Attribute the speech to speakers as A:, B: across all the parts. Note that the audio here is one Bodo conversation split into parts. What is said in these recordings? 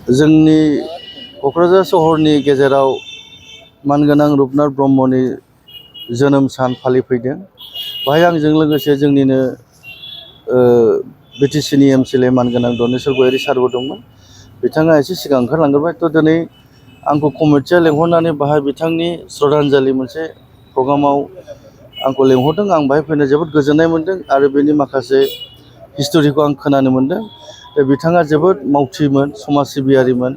A: जोंनि क'क्राझार सहरनि गेजेराव मानगोनां रुपनाथ ब्रह्मनि जोनोम सान फालिफैदों। बाहाय आंजों लोगोसे जोंनिनो बिटिसिनि एमसिएलए मानगोनां दनेस्वर गयारि सारबो दंमोन। बिथाङा एसे सिगां ओंखारलांग्रोबाय। दिनै आंखौ कमिटिया लेंहरनानै बाहाय बिथांनि श्रद्धांजलि मोनसे प्रग्रामाव आंखौ लेंहरदों। आं बाहाय फैनो जोबोद गोजोननाय मोन्दों आरो बेनि माखासे हिस्ट'रिखौ आं खोनानो मोन्दों। बिथाङा जोबोद मावथिमोन, समाज सिबियारिमोन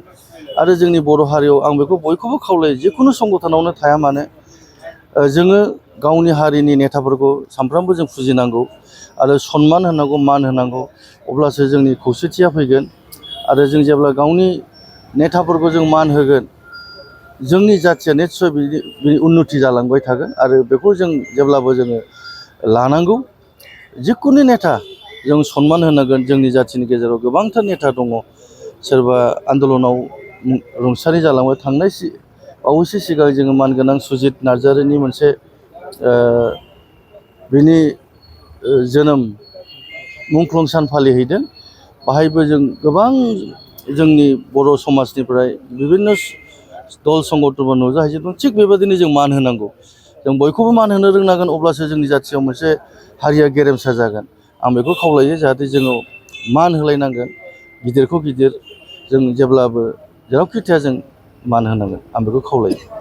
A: आरो जोंनि बर' हारियाव आं बेखौ बयखौबो खावलायो, जिखुनु संगठनावनो थाया मानो जोङो गावनि हारिनि नेताफोरखौ सानफ्रामबो जों फुजिनांगौ आरो सनमान होनांगौ, मान होनांगौ। अब्लासो जोंनि खौसेथिया फैगोन आरो जों जेब्ला गावनि नेताफोरखौ जों मान होगोन, जोंनि जाथिया निस्सय बिनि उन्नति जालांबाय थागोन आरो बेखौ जों जेब्लाबो जोङो लानांगौ। जिखुनु नेता जों सनमान होनांगोन। जोंनि जाथिनि गेजेराव गोबांथार नेता दङ। सोरबा आन्दलनाव रुंसारि जालांबाय। बावैसो सिगां जोङो मानगोनां सुजित नार्जारिनि मोनसे बिनि जोनोम मुंख्लं सान फालिहैदों। बाहायबो जों गोबां जोंनि बर' समाजनिफ्राय बिभिन्न दल संगठनफोर नुजाहैजोबदों। थिग बेबायदिनो जों मान होनांगौ। जों बयखौबो मान होनो रोंनांगोन, अब्लासो जोंनि जाथियाव मोनसे हारिया गेरेमसा जागोन। आं बेखौ खावलायो, जाहाथे जोङो मान होलायनांगोन। गिदिरखौ गिदिर जों जेब्लाबो जेरावखि थाया जों मान होनांगोन। आं बेखौ खावलायो।